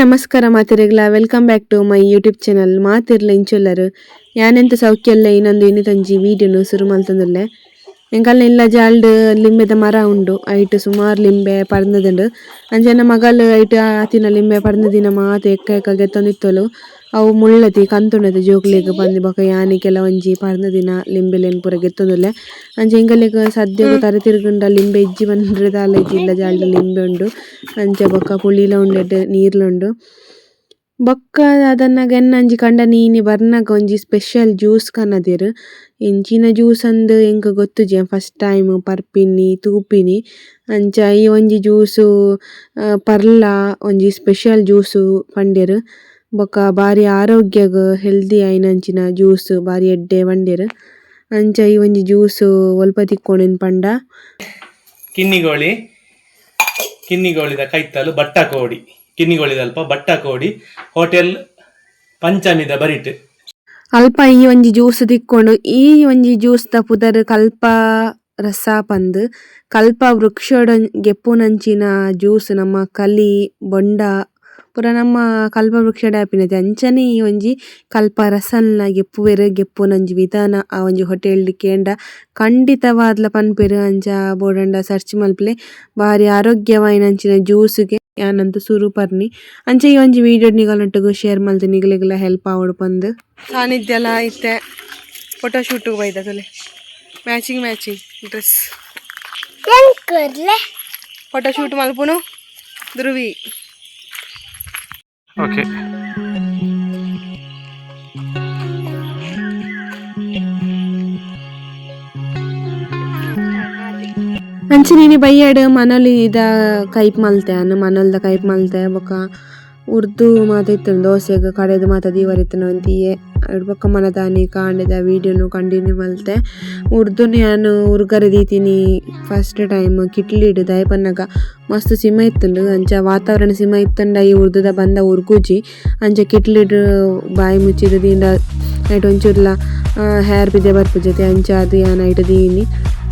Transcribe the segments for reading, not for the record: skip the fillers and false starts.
ನಮಸ್ಕಾರ ಮಾತೆರೆಗ್ಲ welcome back to my YouTube channel ಮಾತೆರ್ಲ ಇಂಚೊಲ್ಲರು ಯಾನೆಂತ ಸೌಖ್ಯಲ್ಲ ಇನ್ನೊಂದು ಇನ್ನಿತಂಜಿ ವೀಡಿಯೋನು ಶುರು ಮಲ್ತೊಂದುಲ್ಲೆ ಎಂಕಲ್ನ ಇಲ್ಲ ಜಾಲ್ಡ್ ಲಿಂಬೆದ ಮರ ಉಂಡು ಐಟ್ ಸುಮಾರು ಲಿಂಬೆ ಪರ್ಂದ್ಂಡ್ ಅಂಚನೆ ಮಗಲ್ ಐಟ್ ಆತಿನ ಲಿಂಬೆ ಪರ್ಂದ್ ದಿನ ಮಾತ ಎಕ್ಕ ಎಕ್ಕ ಗೆತ್ತೊಂದಿತ್ತೊಲು ಅವು ಮುಳ್ಳತಿ ಕಂತುಂಡತೆ ಜೋಕ್ಲೆಗ್ ಪಂದ್ ಬೊಕ ಯಾನೆ ಕೆಲವೊಂಜಿ ಪರ್ಂದ್ ದಿನ ಲಿಂಬೆಲೆನ್ ಪೂರ ಗೆತ್ತೊಂದುಲ್ಲೆ ಅಂಚ ಎಂಕಲೆಗ್ ಸದ್ಯಗ್ ತರೆ ತಿರ್ಗುಂಡ ಲಿಂಬೆ ಇಜ್ಜಿ ಪಂಡ್ರೆ ದಾಲ ಇಜ್ಜಿ ಇಲ್ಲ ಜಾಲ್ಡ್ ಲಿಂಬೆ ಉಂಡು ಅಂಚ ಬೊಕ ಪುಳಿಲ ಉಂಡು ಎಡ್ಡೆ ನೀರ್ಲ ಉಂಡು ಬೊಕ್ಕ ದಾದನ್ನಗ ಎನ್ನಂಜಿ ಕಂಡನಿ ಇನಿ ಬರ್ನಗ ಒಂಜಿ ಸ್ಪೆಷಲ್ ಜ್ಯೂಸ್ ಕನದೆರ್ ಎಂಚಿನ ಜ್ಯೂಸ್ ಅಂದ್ ಎಂಕ್ ಗೊತ್ತುಜಿ ಫಸ್ಟ್ ಟೈಮ್ ಪರ್ಪಿನಿ ತೂಪಿನಿ ಅಂಚ ಈ ಒಂಜಿ ಜ್ಯೂಸ್ ಪರ್ಲ ಒಂಜಿ ಸ್ಪೆಷಲ್ ಜ್ಯೂಸ್ ಪಂಡೆರ್ ಬೊಕ ಬಾರಿ ಆರೋಗ್ಯಗ್ ಹೆಲ್ದಿ ಆಯಿನಂಚಿನ ಜ್ಯೂಸ್ ಬಾರಿ ಎಡ್ಡೆ ಪಂಡೆರ್ ಅಂಚ ಈ ಒಂಜಿ ಜ್ಯೂಸ್ ಒಲ್ಪ ತಿಕ್ಕುಂಡು ಪಂಡ. ಕಿನ್ನಿಗೋಳಿ ಕಿನ್ನಿಗೋಳಿದ ಕೈತಲು ಬಟ್ಟಕೋಡಿ ಕಿನ್ನಿಗೋಳಿದಲ್ಪ ಬಟ್ಟಕೋಡಿ ಹೋಟೆಲ್ ಪಂಚಮಿದ ಬರಿಟ್. ಅಲ್ಪ ಈ ಒಂಜಿ ಜ್ಯೂಸ್ ತಿಕ್ಕೊಂಡು ಈ ಒಂಜಿ ಜ್ಯೂಸ್ ದ ಪುದರ್ ಕಲ್ಪ ರಸ ಪಂದ್ ಕಲ್ಪ ವೃಕ್ಷಡ್ ಗೆಪ್ಪುನಂಚಿನ ಜ್ಯೂಸ್ ನಮ್ಮ ಕಲಿ ಬೊಂಡ ಪೂರ ನಮ್ಮ ಕಲ್ಪ ವೃಕ್ಷಡ್ ಆಪಿನತೆ ಅಂಚನೆ ಈ ಒಂಜಿ ಕಲ್ಪ ರಸನ್ಲ ಗೆಪ್ಪುವೆರ್ ಗೆಪ್ಪುನಂಜಿ ವಿಧಾನ ಆ ಒಂಜಿ ಹೋಟೆಲ್ ಡ್ ಕೇಂಡ ಖಂಡಿತವಾದ್ಲ ಪನ್ಪೆರ್ ಅಂಚ ಬೋಡಂಡ ಸರ್ಚ್ ಮಲ್ಪುಲೆ ಬಾರಿ ಆರೋಗ್ಯವಾಯಿನಂಚಿನ ಜ್ಯೂಸ್ ಗೆ ಯಾನಂತು ಸುರು ಪರ್ನಿ ಅಂಚ ಈ ಒಂಜಿ ವೀಡಿಯೋ ನಿಗಲ್ನೊಟ್ಟುಗು ಶೇರ್ ಮಲ್ತ್ ನಿಗಲೆಗ್ಲ ಹೆಲ್ಪ್ ಆವೊಡು ಪಂದ್. ಸಾನಿಧ್ಯಲ ಇತ್ತೆ ಫೋಟೋ ಶೂಟ್ ಬೈದ ತೂಲೆ matching matching dress photo shoot ಮಲ್ಪುನು ಧ್ರುವಿ. ಓಕೆ. ಅಂಚನೆ ಇನಿ ಬಯ್ಯಡ್ ಮನೊಲಿದ ಕೈಪ್ ಮಲ್ತೆ ಅನ್ ಮನೊಲ್ದ ಕೈಪ್ ಮಲ್ತೆ ಬೊಕ ಉರ್ದು ಮಾತ ಇತ್ತುಂಡು ದೋಸೆಗ್ ಕಡೆದ್ ಮಾತ ದೀವರೆ ಇತ್ತುಂಡು ಒಂತಿಯೆ ಐಡ್ ಬೊಕ ಮನದಾನಿ ಕಾಂಡೆದ ವೀಡಿಯೋನು ಕಂಟಿನ್ಯೂ ಮಲ್ತೆ ಉರ್ದುನು ಯಾನ್ ಉರ್ಗರೆ ದೀತಿನಿ ಫಸ್ಟ್ ಟೈಮ್ ಕಿಟ್ಲಿಡ್ ದಾಯೆ ಪನ್ನಗ ಮಸ್ತ್ ಸಿಮ ಇತ್ತುಂಡು ಅಂಚ ವಾತಾವರಣ ಸಿಮ ಇತ್ತುಂಡ ಈ ಉರ್ದುದ ಬಂದ ಉರ್ಗುಜಿ ಅಂಚ ಕಿಟ್ಲಿಡ್ ಬಾಯಿ ಮುಚ್ಚಿದ್ ದೀಂಡ ಐಟ್ ಒಂಚೂರ್ಲ ಹೇರ್ ಪಿದೆ ಬರ್ಪುಜತೆ ಅಂಚ ಅದು ಯಾನ್ ಐಟ್ ದೀನಿ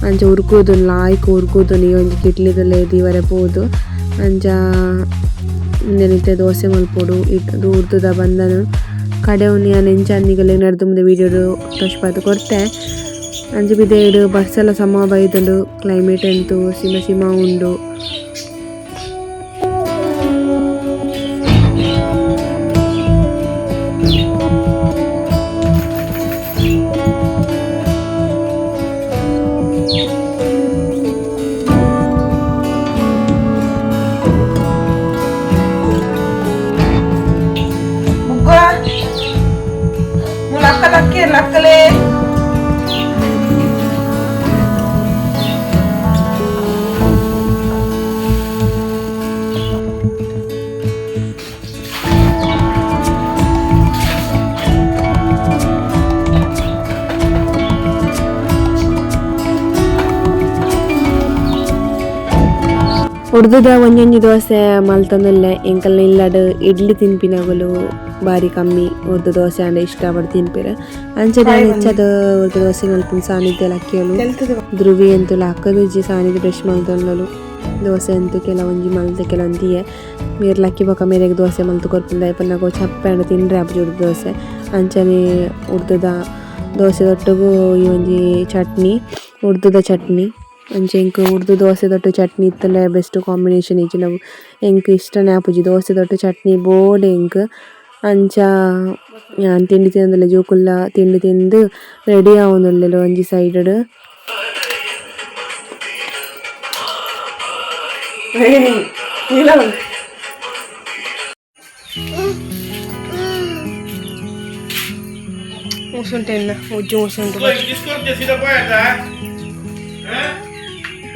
ಅಂಚ ಉರ್ಗುದುಂಡು ಲಾಯ್ಕ್ ಉರ್ಗುದುಂಡು ಈ ಒಂಜಿ ಕಿಟ್ಲಿದುಲೈ ದೀವರೆ ಪೋದು ಅಂಚ ಉಂದೆನ್ ಇತ್ತೆ ದೋಸೆ ಮಲ್ಪೊಡು ಇಟ್ ಉರ್ದುದ ಬಂದನು ಕಡೆವುನು ಯಾನ್ ಎಂಚ ನಿಗಲೆಗ್ ನಡ್ದು ಮುಂದೆ ವೀಡಿಯೋಡು ತೋಜ್ಪಾದ್ ಕೊರ್ತೆ ಅಂಚ ಪಿದೈಡ್ ಬರ್ಸಲ ಸಮ ಬೈದುಂಡು ಕ್ಲೈಮೇಟ್ ಎಂತು ಸಿಮ ಸಿಮ ಉಂಡು. ಉರ್ದುದ ಒಂಜೊಂಜಿ ದೋಸೆ ಮಲ್ತೊಂದುಲ್ಲೆ ಎಂಕಲ್ನ ಇಲ್ಲಡ್ ಇಡ್ಲಿ ತಿನ್ಪಿನಗುಲು ಬಾರಿ ಕಮ್ಮಿ ಉರ್ದು ದೋಸೆ ಆಂಡ ಇಷ್ಟ ಪಡ್ ತಿನ್ಪೆರ್ ಅಂಚನೆ ಯಾನ್ ಹೆಚ್ಚಾದ್ ಉರ್ದು ದೋಸೆ ಮಲ್ಪುನ ಸಾನಿಧ್ಯ ಲಕ್ಕಿಯೊಲು ಧ್ರುವಿ ಎಂತುಲ ಅಕ್ಕದುಜ್ಜಿ ಸಾನಿಧ್ಯ ಬ್ರಷ್ ಮಲ್ತೊಂದುಲ್ಲೊಲು ದೋಸೆ ಅಂತೂ ಕೆಲವೊಂಜಿ ಮಲ್ತೆ ಕೆಲವೊಂಜಿ ಮೇರ್ ಲಕ್ಕಿ ಬೊಕ ಮೇರೆಗ್ ದೋಸೆ ಮಲ್ತ್ ಕೊರ್ಪುನ ದಾಯೆ ಪನ್ನಗ ಚಪ್ಪೆ ಆಂಡ ತಿನ್ರೆ ಆಪುಜಿ ಉರ್ದು ದೋಸೆ ಅಂಚನೆ ಉರ್ದುದ ದೋಸೆದೊಟ್ಟುಗು ಈ ಒಂಜಿ ಚಟ್ನಿ ಉರ್ದುದ ಚಟ್ನಿ ಅಂಚ ಎಂಕ್ ಉರ್ದು ದೋಸೆದೊಟ್ಟು ಚಟ್ನಿ ಇತ್ತುಂಡ ಬೆಸ್ಟ್ ಕಾಂಬಿನೇಷನ್ ಇಜ್ಜಿಂಡ ಎಂಕ್ ಇಷ್ಟನೆ ಆಪುಜಿ ದೋಸೆದೊಟ್ಟು ಚಟ್ನಿ ಬೋಡೆ ಎಂಕ್ ಅಂಚ ಯಾನ್ ತಿಂಡಿ ತಿನೊಂದುಲ್ಲೆ ಜೋಕುಲ್ಲ ತಿಂಡಿ ತಿಂದ್ ರೆಡಿ ಆವೊಂದುಲ್ಲೆರ್ ಒಂಜಿ ಸೈಡ್ ಡ್.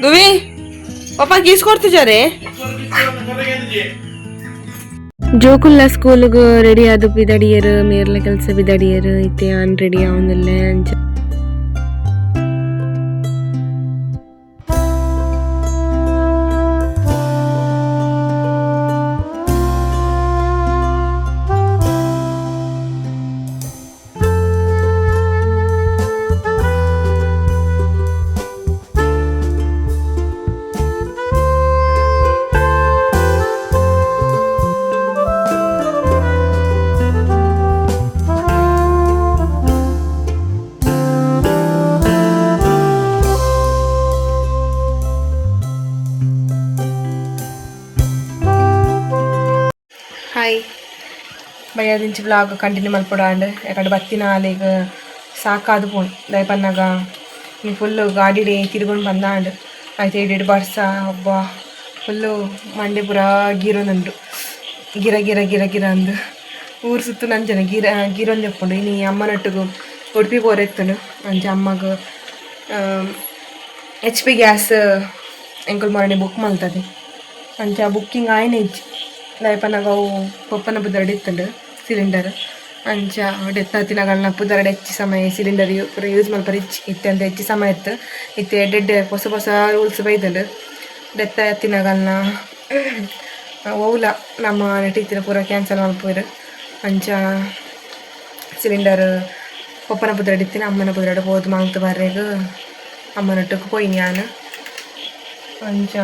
ದುವಿ ಪಾಪ ಕಿಸ್ ಕೊಡ್ತಿದ್ದಾರೆ. ಜೋಕುಲ್ಲ ಸ್ಕೂಲ್ಗ್ ರೆಡಿ ಆದ್ ಪಿದಡಿಯೆರ್ ಮೇರ್ಲ ಕೆಲಸ ಪಿದಡಿಯೆರ್ ಇತ್ತೆ ಯಾನ್ ರೆಡಿ ಆವೊಂದುಲ್ಲೆ ಅಂಚ. ಬಾಯ್. ಬಯ್ಯದಿಂಚಿ ವ್ಲಾಗ್ ಕಂಟಿನ್ಯೂ ಮಲ್ಪೊಡಾಂಡ್ ಯಾಕಂಡ ಬತ್ತಿನ ಆಲೆಗ್ ಸಾಕಾದ್ ಪೋಂಡು ದಾಯೆ ಪನ್ನಗ ನೀ ಫುಲ್ಲು ಗಾಡಿಡೆ ತಿರುಗೊಂಡು ಬಂದಾಂಡ್ ಐತೆ ಇಡೆಡ್ ಬರ್ಸ ಅಬ್ಬಾ ಫುಲ್ಲು ಮಂಡೆ ಪೂರ ಗಿರೊಂದುಂಡು ಗಿರ ಗಿರ ಗಿರ ಗಿರ ಅಂದ್ ಊರು ಸುತ್ತು ನಂಜನ ಗಿರ ಗಿರೊಂದು ಉಪ್ಪುಂಡು. ಇನಿ ಅಮ್ಮನೊಟ್ಟುಗು ಉಡುಪಿ ಪೋರೆತ್ತುಂಡು ಅಂಚ ಅಮ್ಮಗ್ ಎಚ್ ಪಿ ಗ್ಯಾಸ್ ಎಂಕುಲು ಮೊನ್ನೆ ಬುಕ್ ಮಲ್ತದೆ ಅಂಚ ಬುಕ್ಕಿಂಗ್ ಆಯ್ನ ಇಜ್ಜಿ ದಾಯೆ ಪನ್ನಗ ಅವು ಪೊಪ್ಪನ ಪುದರ್ಡ್ ಇತ್ತುಂಡು ಸಿಲಿಂಡರ್ ಅಂಚ ಡೆತ್ ಆತಿನಗಲ್ನ ಪುದರ್ಡ್ ಹೆಚ್ಚಿ ಸಮಯ ಸಿಲಿಂಡರ್ ಪೂರ ಯೂಸ್ ಮಲ್ಪರೆ ಇಜ್ಜಿ ಇತ್ತೆ ಅಂತ ಹೆಚ್ಚಿ ಸಮಯ ಇತ್ತು ಇತ್ತೆ ಎಡ್ಡೆಡ್ಡೆ ಪೊಸ ಪೊಸ ರೂಲ್ಸ್ ಬೈದ್ಂಡ್ ಡೆತ್ ಆತಿನಗಲ್ನ ಒವ್ಲ ನಮ್ಮ ನೆಟ್ ಇತ್ತಿನ ಪೂರ ಕ್ಯಾನ್ಸಲ್ ಮಲ್ಪುವೆರ್ ಅಂಚ ಸಿಲಿಂಡರ್ ಪೊಪ್ಪನ ಪುದರ್ಡ್ ಇತ್ತಿನ ಅಮ್ಮನ ಪುದರ್ಡ್ ಪೋದು ಮಲ್ತ್ ಬರ್ರೆಗ್ ಅಮ್ಮನೊಟ್ಟುಗು ಪೋಯಿನಿ ಯಾನ್ ಅಂಚ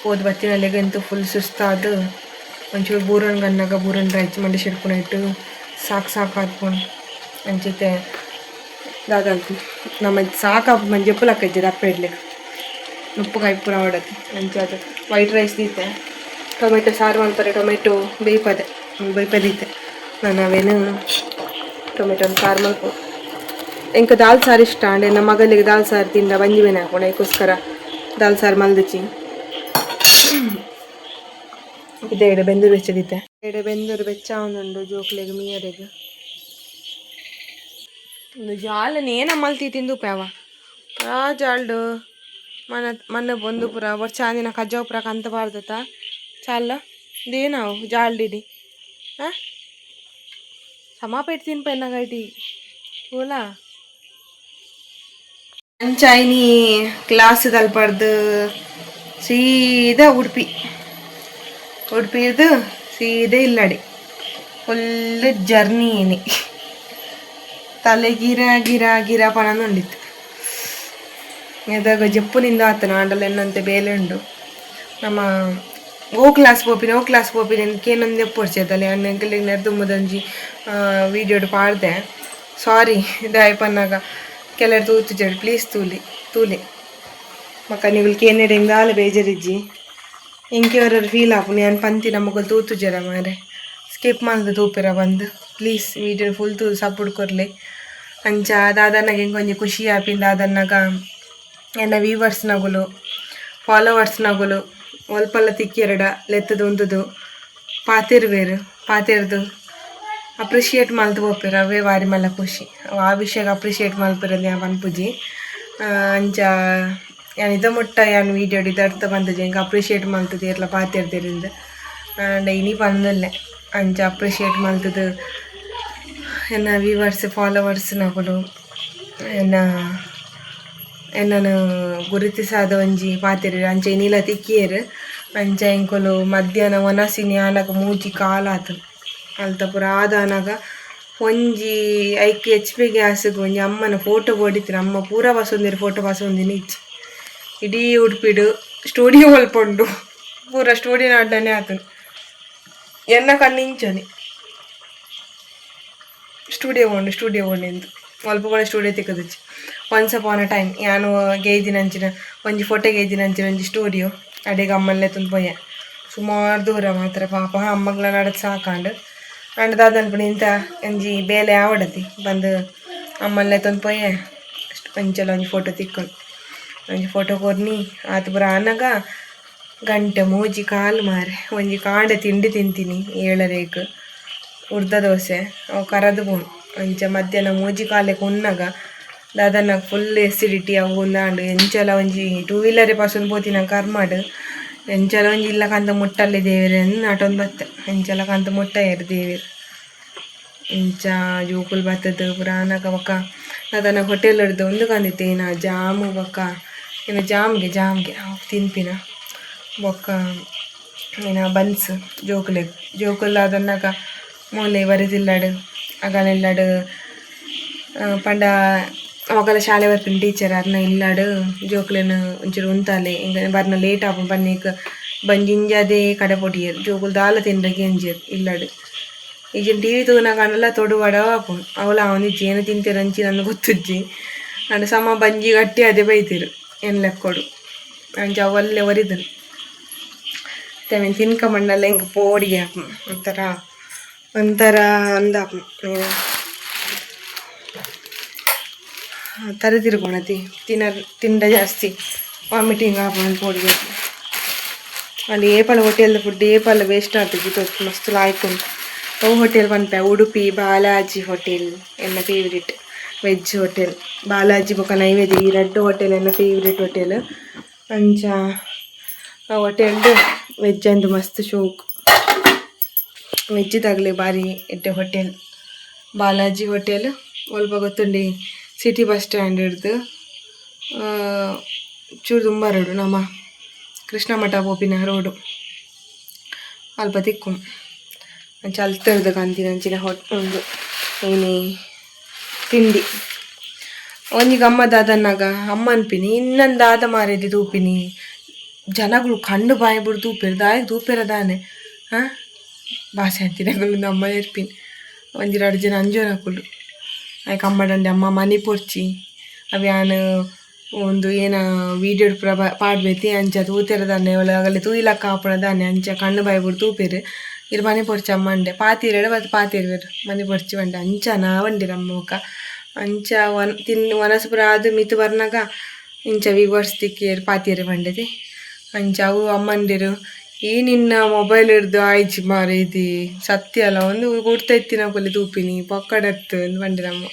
ಪೋದು ಬತ್ತಿನಲ್ಲೆಗ್ ಎಂತ ಫುಲ್ ಸುಸ್ತಾದ್ ಒಂಚೂರು ಬೂರೊಂದು ಬನ್ನಗ ಬೂರೊಂದು ರೈಚ್ ಮಂಡೆ ಶೆಡ್ಪುನೈಟ್ ಸಾಕು ಸಾಕು ಆತ್ಪುಂಡು ಅಂಚಿತ್ತೆ ದಾದ ನಮ್ಮ ಸಾಕಾಪುಂಡು ಮಂಜಿ ಜೆಪ್ಪುಲಕ್ಕ ಅಪ್ಪೆ ಇಡ್ಲಿಕ್ಕೆ ನುಪ್ಪು ಕಾಯಿ ಪೂರ ಆವಡತ್ತೆ ಅಂಚಾದ್ ವೈಟ್ ರೈಸ್ ದೀತೆ ಟೊಮೆಟೊ ಸಾರು ಮಲ್ಪರೆ ಟೊಮೆಟೊ ಬೇಯ್ಪದೆ ಬೇಯ್ಪದೀತೆ ನಾನು ಅವೇನು ಟೊಮೆಟೊ ಸಾರು ಮಲ್ಪು. ಎಂಕ್ ದಾಲ್ ಸಾರು ಇಷ್ಟ ಅಂಡ್ ಎನ್ನ ಮಗಲಿಗೆ ದಾಲ್ ಸಾರು ತಿಂಡ ಬಂಜಿ ಬೇನೆ ಆಪುಂಡು ಐಕೋಸ್ಕರ ದಾಲ್ ಸಾರು ಮಲ್ದಿಚಿ. ಇದೆ ಎಡೆ ಬೆಂದೂರು ಬೆಚ್ಚ ದೀತೆ ಎಡೆ ಬೆಂದೂರು ಬೆಚ್ಚ ಉಂಡು ಜೋಕ್ಲೆಗ್ ಮೀಯರೆಗ್ ಒಂದು ಜಾಲನೆ ಏನ ಮಲ್ತಿ ತಿಂದು ಪ್ಯಾವ ಆ ಜಾಲ್ಡು ಮನ ಮನ್ನ ಬೊಂದು ಪೂರ ಬೊರ್ಚಾಂದಿನ ಕಜ್ಜಾವು ಪೂರ ಕಂತ ಪಾಡ್ದತ ಚಾಲ ಇದೇನಾವು ಜಾಲ್ಡಿಡಿ ಆ ಸಮಾಪೇಟ್ ತಿನ್ಪೆನ್ನಾಗ IT ಓಲಾ ಅಂಚಾಯಿನಿ ಕ್ಲಾಸ್ ತಲ್ಪಡ್ದು ಸೀದಾ ಉಡುಪಿ ಉಡುಪಿದು ಸೀದಾ ಇಲ್ಲಡಿ ಫುಲ್ ಜರ್ನಿ ಏನಿ ತಲೆ ಗಿರ ಗಿರ ಗಿರ ಪನೊಂದುಂಡಿತ್ತು ಎದಾಗ ಜಪ್ಪುನಿಂದ ಆತನ ಆಂಡಲ ಎನ್ನಂತೆ ಬೇಲೆ ಉಂಡು ನಮ್ಮ ಓ ಕ್ಲಾಸ್ ಪೋಪಿನ ಓ ಕ್ಲಾಸ್ ಪೋಪಿನ ಕೇನೊಂದು ಪೊರ್ಚೇತಲೆ ಅಣ್ಣ ಎಂಕಲೆಗ್ ನೆರ್ದು ಮುದಂಜಿ ವೀಡಿಯೋಡ್ ಪಾಡ್ದೆ ಸಾರಿ ದಾಯೆ ಪನ್ನಗ ಕೆಲರು ತೂತುಜೆರ್ ಪ್ಲೀಸ್ ತೂಲೆ ತೂಲೆ ಬೊಕ ನಿಗುಲು ಕೇನೆಡ್ ದಾಲ ಬೇಜಾರಿಜ್ಜಿ ಎಂಕೆ ಒರರ್ ಫೀಲ್ ಆಪುಂಡು ಯಾನ್ ಪಂತಿನ ಮೊಕುಲು ತೂತುಜೆರ ಮಾರ್ರೆ ಸ್ಕಿಪ್ ಮಲ್ತ್ ತೂಪೆರ ಬಂದು ಪ್ಲೀಸ್ ವೀಡಿಯೋ ಫುಲ್ ತೂ ಸಪೋರ್ಟ್ ಕೊರ್ಲೆ ಅಂಚ ದಾದನ್ನಗ ಎಂಕೊಂಜಿ ಖುಷಿ ಆಪಿನ ದಾದನ್ನಗ ಎನ್ನ ವೀವರ್ಸ್ನಗುಲು ಫಾಲೋವರ್ಸ್ನಗುಲು ಒಲ್ಪಲ್ಲ ತಿಕ್ಕಿಯೆರಡ ಲೆತ್ತುದು ಉಂತುದು ಪಾತೆರುವೆರ್ ಪಾತೆರ್ದು ಅಪ್ರಿಷಿಯೇಟ್ ಮಲ್ತ್ ಪೋಪೆರ್ ಅವೇ ಬಾರಿ ಮಲ್ಲ ಖುಷಿ ಆ ವಿಷಯಗ್ ಅಪ್ರಿಷಿಯೇಟ್ ಮಲ್ಪೆರ್ ಯಾನ್ ಪನ್ಪುಜಿ ಅಂಚ ಯಾನ್ ಇದ ಮುಟ್ಟ ಯಾನ್ ವೀಡಿಯೋಡ್ ಇದರ್ಥ ಪಂತುಜಿ ಎಂಕ್ ಅಪ್ರಿಷಿಯೇಟ್ ಮಲ್ತುದು ಏರ್ಲ ಪಾತೆರ್ದೆರಿಂದ್ ಆಂಡ ಇನಿ ಪಂದುಲ್ಲೆ ಅಂಚ ಅಪ್ರಿಷಿಯೇಟ್ ಮಲ್ತುದು ಎನ್ನ ವೀವರ್ಸ್ ಫಾಲೋವರ್ಸ್ನಕುಲು ಎನ್ನ ಎನ್ನನ್ ಗುರುತಿಸಾದ ಒಂಜಿ ಪಾತೆರೆರ್ ಅಂಚ ಇನಿಲ ತಿಕ್ಕಿಯೆರ್ ಅಂಚ ಎಂಕುಲು ಮಧ್ಯಾಹ್ನ ವನಸಿನಿ ಆನಗ ಮೂಜಿ ಕಾಲಾತುಂಡು ಅಲ್ತ ಪೂರ ಆದಾನಗ ಒಂಜಿ ಐಕ್ ಎಚ್ ಪಿ ಗ್ಯಾಸ್ಗ್ ಒಂಜಿ ಅಮ್ಮನ ಫೋಟೋ ಬೋಡಿತ್ತಿನ ಅಮ್ಮ ಪೂರ ಬಸೊಂದೆರ್ ಫೋಟೋ ಬಸೊಂದಿನಿ ಇಜ್ಜಿ ಇಡೀ ಉಡುಪಿಡ್ ಸ್ಟುಡಿಯೋ ಒಲ್ಪ ಉಂಡು ಪೂರ ಸ್ಟುಡಿಯೋ ನಾಡ್ಡನೆ ಆತುಂಡು ಎನ್ನ ಕಣ್ಣು ಇಂಚನೆ ಸ್ಟುಡಿಯೋ ಉಂಡು ಸ್ಟುಡಿಯೋ ಉಂಡು ಒಲ್ಪ ಕೂಡ ಸ್ಟುಡಿಯೋ ತಿಕ್ಕುದಿಜ್ಜಿ ಒನ್ಸ್ ಅಪಾನ್ ಅ ಟೈಮ್ ಯಾನ್ ಗೇಯ್ದಿನಂಚಿನ ಒಂಜಿ ಫೋಟೋ ಗೇಯ್ದಿನಂಚಿನ ಒಂಜಿ ಸ್ಟುಡಿಯೋ ಅಡೆಗ್ ಅಮ್ಮನ್ ಲೆತ್ತೊಂದು ಪೋಯೆ ಸುಮಾರು ದೂರ ಮಾತ್ರ ಪಾಪ ಅಮ್ಮಗ್ಲ ನಡತ್ ಸಾಕಾಂಡ್ ಆಂಡ ದಾದ ಅನ್ಪುಂಡು ಇಂತ ಒಂಜಿ ಬೇಲೆ ಆವಡತಿ ಬಂದು ಅಮ್ಮನ್ ಲೆತ್ತೊಂದು ಪೋಯೆ ಒಂಚಲ ಒಂಜಿ ಫೋಟೋ ತಿಕ್ಕುಂಡು ಒಂಜಿ ಫೋಟೋ ಕೊರ್ನಿ ಆತ್ ಪೂರ ಆನಗ ಗಂಟೆ ಮೂಜಿ ಕಾಲು ಮಾರೆ ಒಂಜಿ ಕಾಂಡೆ ತಿಂಡಿ ತಿಂತೀನಿ ಏಳರೇಕ್ ಉರ್ದ ದೋಸೆ ಅವು ಕರದು ಪೋಂಡು ಅಂಚ ಮಧ್ಯಾಹ್ನ ಮೂಜಿ ಕಾಲೆಗ್ ಉನ್ನಗ ದಾದನ್ನ ಫುಲ್ ಎಸಿಡಿಟಿ ಅವು ಉಂದಾಂಡ್ ಎಂಚಲ ಒಂಜಿ ಟೂ ವೀಲರೇ ಪಸೊಂದು ಪೋತಿನ ಕರ್ಮಡ್ ಎಂಚಲ ಒಂಜಿ ಇಲ್ಲ ಕಂತ ಮುಟ್ಟಲ್ಲೆ ದೇವೆರೆ ನಟೊಂದು ಬತ್ತೆ ಎಂಚಲ ಕಂತ ಮುಟ್ಟಯೆರ್ ದೇವೆರ್ ಇಂಚ ಜೋಕುಲು ಬತ್ತುದು ಪೂರ ಆನಗ ಬೊಕ ದಾದನ ಹೋಟೆಲ್ ಡ್ದು ಉಂದು ಕಂದಿತ್ತೆ ಏನ ಜಾಮು ಬೊಕ ಏನ ಜಾಮ್ಗೆ ಜಾಮ್ಗೆ ಅವು ತಿನ್ಪಿನ ಬೊಕ್ಕ ಏನ ಬನ್ಸ್ ಜೋಕುಲೆಗ್ ಜೋಕುಲು ದಾದನ್ನಗ ಮೋಲೆ ಬರಿದಿಲ್ಲಡ್ ಅಗಲೆಲ್ಲಡ್ ಪಂಡ ಮೊಕಲ ಶಾಲೆ ಬರ್ಪಿನ ಟೀಚರ್ ಅರ್ನ ಇಲ್ಲಡ್ ಜೋಕುಲೆನ್ ಒಂಚೂರು ಉಂತಾಲೆ ಎಂಕ್ ಬರ್ನ ಲೇಟ್ ಆಪುಂಡು ಪನ್ನೇಕ್ ಬಂಜಿಂಜಾದೆ ಕಡೆ ಪೊಡಿಯೆರ್ ಜೋಕುಲು ದಾಲ ತಿನ್ರೆ ಕೇಂಜೆರ್ ಇಲ್ಲಡ್ ಇಜ್ಜಿಂಡ ಟಿವಿ ತೂನಗ ಆಂಡಲ ತೊಡು ಬಡವ ಆಪುಂಡು ಅವ್ಲು ಆವೊಂದಿಜ್ಜಿ ಏನ ತಿಂತೆರ್ ಅಂಚಿನ ಅಂದ್ ಗೊತ್ತುಜ್ಜಿ ಆಂಡ ಸಮ ಬಂಜಿ ಗಟ್ಟಿ ಆದೆ ಬೈದೆರ್ ಎನ್ನ ಲೆಕ್ಕೊಡು ಅಂಚ ಅವು ಅಲ್ಲೇ ಒರಿದುಂಡು. ಅವೆನ್ ತಿನ್ಕ ಮಂಡಲ ಎಂಕ್ ಪೋಡಿಗೆ ಒಂಥರ ಒಂಥರ ಅಂದ ತರೆ ತಿರುಗೋಣತಿ ತಿನ್ನ ತಿಂಡ ಜಾಸ್ತಿ ವಾಮಿಟಿಂಗ್ ಆಪುಂಡು ಪೋಡಿಗೆ. ಅಲ್ಲಿ ಏಪಲ ಹೋಟೆಲ್ ಫುಡ್ ಏಪಲ ವೇಸ್ಟ್ ಆತುಜಿ ಮಸ್ತ್ ಲಾಯ್ಕ್ ಉಂಡು. ಅವು ಹೋಟೆಲ್ ಪನ್ಪೆ ಉಡುಪಿ ಬಾಲಾಜಿ ಹೋಟೆಲ್ ಎನ್ನ favourite veg hotel. Balaji ಬೊಕ ನೈವೇದ್ಯ ಈ ರಡ್ಡ್ ಹೋಟೆಲ್ ಎನ್ನ ಫೇವರೇಟ್ ಹೋಟೆಲ್. ಅಂಚ ಆ ಹೋಟೆಲ್ಡ್ ವೆಜ್ ಅಂದ್ ಮಸ್ತ್ ಶೋಕ್. ವೆಜ್ ತಗಲೆ ಬಾರಿ ಎಡ್ಡೆ ಹೋಟೆಲ್ ಬಾಲಾಜಿ ಹೋಟೆಲ್. ಒಲ್ಪ ಗೊತ್ತುಂಡಿ city bus stand ಹಿಡ್ದು ಚೂರು ದುಂಬಾರೋಡು ನಮ್ಮ ಕೃಷ್ಣ ಮಠ ಪೋಪಿನ ರೋಡು ಅಲ್ಪ ತಿಕ್ಕು. ಅಂಚ ಅಲ್ತರ್ದು ಕಂತಿನ ಅಂಚಿನ ಹೊಟ್ ಉಂದು ಏನಿ ತಿಂಡಿ. ಒಂಜಿ ಗಮ್ಮ ದಾದನ್ನಾಗ ಅಮ್ಮ ಅನ್ಪಿನಿ ಇನ್ನೊಂದು ದಾದ ಮಾರೇದಿ ತೂಪಿನಿ ಜನಗಳು ಕಣ್ಣು ಬಾಯಿ ಬಿಡು ತೂಪೆರ್ ದಾಯೆಗ್ ತೂಪೆರ ದಾನೆ ಹಾಂ ಬಾಸೆ ಅಂತಿನಕುಲು ಅಮ್ಮ ಇರ್ಪಿನಿ. ಒಂಜಿ ರಡ್ಡ್ ಜನ ಅಂಜೋನಕುಲು ಐಕ್ ಅಮ್ಮಡಂಡೆ ಅಮ್ಮ ಮನಿ ಪೊರ್ಚಿ ಅವು ಯಾನ್ ಉಂದು ಏನ ವೀಡಿಯೋ ಪೂರ ಪಾಡ್ಬೇತಿ ಅಂಚ ತೂತೆರ್ ದಾನೆ ಅವ್ಲು ಅಗಲೆ ತೂಯಿಲಕ್ಕ ಆಪುನ ದಾನೆ ಅಂಚ ಕಣ್ಣು ಬಾಯಿ ಬುಡ್ದು ತೂಪೆರ್ ಇರ್ ಮನಿ ಪೊರ್ಚಿ ಅಮ್ಮಂಡೆ ಪಾತೆರ್ಯೆಡ ಬತ್ತ್ ಪಾತೆರುವೆರ್ ಮನಿ ಪೊರ್ಚಿ ಪಂಡೆ ಅಂಚ ನಾವಂಡಿರ್ ಅಮ್ಮ ಬೊಕ ಅಂಚ ಒನ್ ತಿನ್ ವನಸ್ ಪೂರ ಆದ್ ಮಿತ್ತ್ ಬರ್ನಗ ಇಂಚ ವಿವರ್ಸ್ ತಿಕ್ಕಿಯೆರ್ ಪಾತೆರ್ ಪಂಡೆದಿ. ಅಂಚ ಅವು ಅಮ್ಮಂದಿರು ಈ ನಿನ್ನ ಮೊಬೈಲ್ ಹಿಡ್ದು ಆಯ್ಜಿ ಮಾರೇದಿ ಸತ್ಯ ಅಲ್ಲ ಒಂದು ಗುರ್ತ ಇತ್ತಿನಕುಲು ತೂಪಿನಿ ಪೊಕ್ಕಡತ್ತು ಅಂದ್ ಪಂಡೆರ್ ಅಮ್ಮ.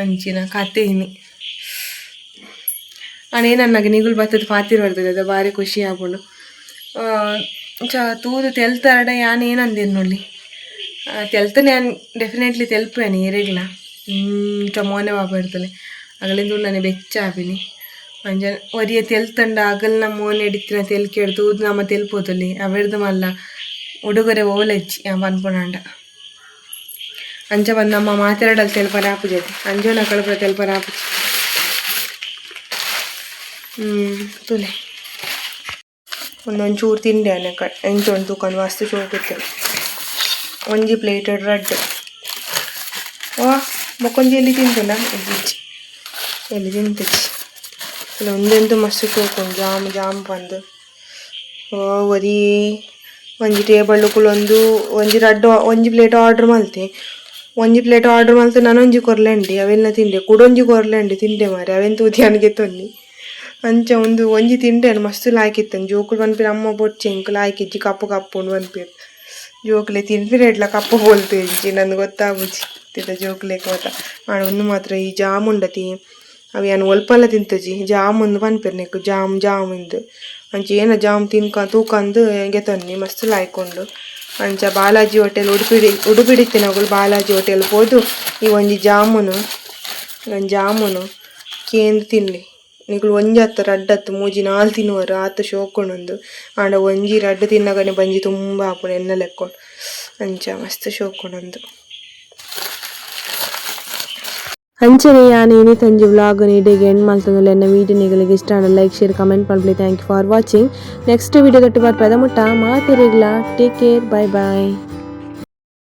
ಅಂಚಿನ ಕತೆ ಇನಿ. ಆಂಡ ಏನನ್ನಾಗ ನಿಗುಲು ಬತ್ತದ ಪಾತೆರ್ ಬರ್ತದೆ ಬಾರಿ ಖುಷಿ ಆಪುಂಡು. ಇಂಚ ತೂದು ತೆಲ್ತಾರಡ ಯಾನ್ ಏನಂದೆನ್ನೊಲಿ ತೆಲ್ತನೆ ಯಾನ್ ಡೆಫಿನೆಟ್ಲಿ ತೆಲ್ಪುವೆನಿ ಏರೆಗ್ಲ ಇಂಚ ಮೋನೆ ಬಾಪೆರ್ತಲೆ ಅಗಲಿಂದ ತೂಂಡನೆ ಬೆಚ್ಚ ಆಪಿನಿ. ಅಂಚ ಒರಿಯೆ ತೆಲ್ತಂಡ ಅಗಲ್ನ ಮೋನೆ ಇತ್ತಿನ ತೆಲ್ಕೆಡ್ ತೂದು ನಮ ತೆಲ್ಪೊತೊಲಿ ಅವೆರ್ದ್ ಮಲ್ಲ ಉಡುಗೊರೆ ಓಲ ಇಜ್ಜಿ ಯಾನ್ ಪನ್ಪುನಾಂಡ. ಅಂಚ ಪಂದ್ ನಮ್ಮ ಮಾತೆರಡಲ್ ತೆಲ್ಪರೆ ಆಪುಜತೆ ಅಂಜೋನಕುಲು ಪೂರ ತೆಲ್ಪರೆ ಆಪುಜಿ. ತೂಲೆ ಒಂದೊಂಚೂರು ತಿಂಡೆ ಅನಕ ಎಂಚ ಉಂಡು ತೂಕೊಂಡು ಮಸ್ತ್ ಶೋಕು ಇತ್ತುಂಡು. ಒಂಜಿ ಪ್ಲೇಟ್ ರಡ್ಡ್ ವಾ ಬೊಕೊಂಜಿ ಎಲ್ಲಿ ತಿಂತುಂಡ ಇಜ್ಜಿ ಎಲ್ಲಿ ತಿಂತಿಜಿ. ಉಂದೆಂತು ಮಸ್ತ್ ಶೋಕು ಉಂಡು ಜಾಮ್ ಜಾಮ್ ಪಂದ್. ಒರಿ ಒಂಜಿ ಟೇಬಲ್ ಕುಲೊಂದು ಒಂಜಿ ರಡ್ಡ್ ಒಂಜಿ ಪ್ಲೇಟ್ ಆರ್ಡರ್ ಮಲ್ತೆ ಒಂಜಿ ಪ್ಲೇಟ್ ಆರ್ಡರ್ ಮಲ್ತ್ ನನೊಂಜಿ ಕೊರ್ಲೆಂಡಿ ಅವೆಲ್ಲ ತಿಂಡೆ ಕುಡೊಂಜಿ ಕೊರ್ಲೆಂಡಿ ತಿಂಡೆ ಮಾರೆ ಅವೆನ್ ತೂದು ಯಾನ್ ಗೆತೊನ್ನಿ. ಅಂಚ ಉಂದು ಒಂಜಿ ತಿಂಡೆ ಮಸ್ತ್ ಲಾಯ್ಕ್ ಇತ್ತುಂಡು. ಜೋಕುಲು ಪನ್ಪೆರ್ ಅಮ್ಮ ಬೊಡ್ಚಿ ಎಂಕ್ ಲಾಯ್ಕ್ ಇಜ್ಜಿ ಕಪ್ಪು ಕಪ್ಪು ಉಂಡು ಪನ್ಪೆರ್. ಜೋಕುಲೆ ತಿನ್ಪಿನೆಟ್ಲ ಕಪ್ಪು ಬೋಲ್ತು ಇಜ್ಜಿ ನಂದು ಗೊತ್ತಾಪುಜಿ ಇತ್ತಿತ ಜೋಕುಲೆಗ್ ಮಾತ. ಆಂಡ ಉಂದು ಮಾತ್ರ ಈ ಜಾಮ್ ಉಂಡತಿ ಅವು ಯಾನ್ ಒಲ್ಪಲ ತಿಂತುಜಿ ಜಾಮೂನ್ ಪನ್ಪೆರ್ ನೆಕ್ಕ್ ಜಾಮ್ ಜಾಮ್ ಇಂದ್. ಅಂಚ ಏನ ಜಾಮ್ ತಿನ್ಕ ತೂಕಂದ್ ಗೆತೊನ್ನಿ ಮಸ್ತ್ ಲಾಯ್ಕ್ ಉಂಡು. ಅಂಚ ಬಾಲಾಜಿ ಹೋಟೆಲ್ ಉಡುಪಿ ಉಡುಪಿಡ್ ಇತ್ತಿನಕುಲು ಬಾಲಾಜಿ ಹೋಟೆಲ್ ಪೋದು ಈ ಒಂಜಿ ಜಾಮೂನು ಜಾಮೂನು ಕೇಂದ್ ತಿನ್ಲೆ. ನಿಕುಲು ಒಂಜಿ ಅತ್ತ್ ರಡ್ಡ್ ಅತ್ತ್ ಮೂಜಿ ನಾಲ್ ತಿನ್ನುವರ್ ಆತ್ ಶೋಕು ಉಂಡು. ಆಂಡ ಒಂಜಿ ರಡ್ಡ್ ತಿನ್ನಗನೆ ಬಂಜಿ ತುಂಬ ಆಪುಂಡು ಎನ್ನ ಲೆಕ್ಕೊಡು ಅಂಚ ಮಸ್ತ್ ಶೋಕು ಉಂಡು. ಅಂಚನೆ ಯಾನ್ ಇನಿತೊಂಜಿ ವ್ಲಾಗ್ ಇಡೆಗ್ ಎಂಡ್ ಮಲ್ತೊಂದುಲ್ಲೆ. ಎನ್ನ ವೀಡಿಯೋ ನಿಗಲಿಗೆ ಇಷ್ಟ ಆಂಡ like share comment ಮಲ್ಪುಲೆ. Thank you for watching. Next video ದೊಟ್ಟು ಬರ್ಪದ ಮುಟ್ಟ ಮಾತೆರೆಗ್ಲ take care bye bye.